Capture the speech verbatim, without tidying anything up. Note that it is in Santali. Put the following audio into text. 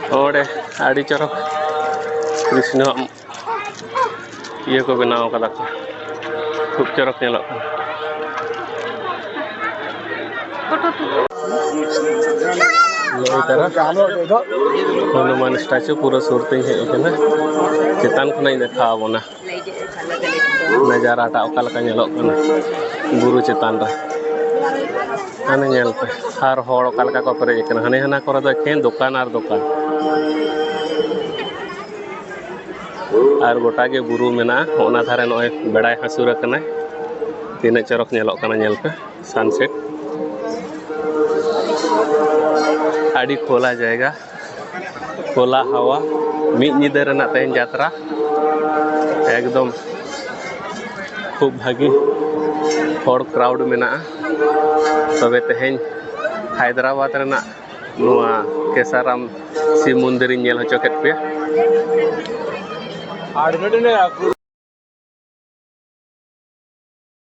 ᱚᱸᱰᱮ ᱟᱹᱰᱤ ᱪᱚᱨᱚᱠ ᱠᱨᱤᱥᱱᱚᱣᱟᱜ ᱤᱭᱟᱹ ᱠᱚ ᱵᱮᱱᱟᱣ ᱠᱟᱫᱟ ᱠᱚ, ᱠᱷᱩᱵ ᱪᱚᱨᱚᱠ ᱧᱮᱞᱚᱜ ᱠᱟᱱᱟ᱾ ᱱᱚᱜᱼᱚᱭ ᱛᱟᱨᱟ ᱦᱚᱱᱩᱢᱟᱱ ᱥᱴᱟᱪᱩ ᱯᱩᱨᱟᱹ ᱥᱩᱨ ᱛᱮᱧ ᱦᱮᱡ ᱟᱠᱟᱱᱟ, ᱪᱮᱛᱟᱱ ᱠᱷᱚᱱᱟᱜ ᱤᱧ ᱫᱮᱠᱷᱟᱣ ᱟᱵᱚᱱᱟ᱾ ᱱᱟᱡᱟᱨᱟᱴᱟᱜ ᱚᱠᱟ ᱞᱮᱠᱟ ᱧᱮᱞᱚᱜ ᱠᱟᱱᱟ ᱵᱩᱨᱩ ᱪᱮᱛᱟᱱ ᱨᱮ᱾ ᱦᱟᱱᱮ ᱧᱮᱞ ᱯᱮ, ᱟᱨ ᱦᱚᱲ ᱚᱠᱟ ᱞᱮᱠᱟ ᱠᱚ ᱯᱮᱨᱮᱡ ᱟᱠᱟᱱᱟ᱾ ᱦᱟᱱᱮ ᱦᱟᱱᱟ ᱠᱚᱨᱮ ᱫᱚ ᱮᱠᱷᱮᱱ ᱫᱚᱠᱟᱱ ᱟᱨ ᱫᱚᱠᱟᱱ᱾ ᱟᱨ ᱜᱚᱴᱟ ᱜᱮ ᱵᱩᱨᱩ ᱢᱮᱱᱟᱜᱼᱟ᱾ ᱚᱱᱟ ᱫᱷᱟᱨᱮ ᱱᱚᱜᱼᱚᱭ ᱵᱮᱲᱟᱭ ᱦᱟᱹᱥᱩᱨ ᱟᱠᱟᱱᱟᱭ᱾ ᱛᱤᱱᱟᱹᱜ ᱪᱚᱨᱚᱠ ᱧᱮᱞᱚᱜ ᱠᱟᱱᱟ, ᱧᱮᱞ ᱯᱮ, sunset᱾ ᱟᱹᱰᱤ ᱠᱷᱳᱞᱟ ᱡᱟᱭᱜᱟ, ᱠᱷᱳᱞᱟ ᱦᱟᱣᱟ, ᱢᱤᱫ ᱧᱤᱫᱟᱹ ᱨᱮᱱᱟᱜ ᱛᱮᱦᱮᱧ ᱡᱟᱛᱨᱟ᱾ ᱮᱠᱫᱚᱢ ᱠᱷᱩᱵ ᱵᱷᱟᱹᱜᱤ ᱦᱚᱲ crowd ᱢᱮᱱᱟᱜᱼᱟ᱾ ᱛᱚᱵᱮ ᱛᱮᱦᱮᱧ ᱦᱟᱭᱫᱨᱟᱵᱟᱫᱽ ᱨᱮᱱᱟᱜ ᱱᱚᱣᱟ ᱠᱮᱥᱟᱨᱟᱢ ᱥᱤᱵ ᱢᱚᱱᱫᱤᱨ ᱤᱧ ᱧᱮᱞ ᱦᱚᱪᱚ ᱠᱮᱫ ᱯᱮᱭᱟ᱾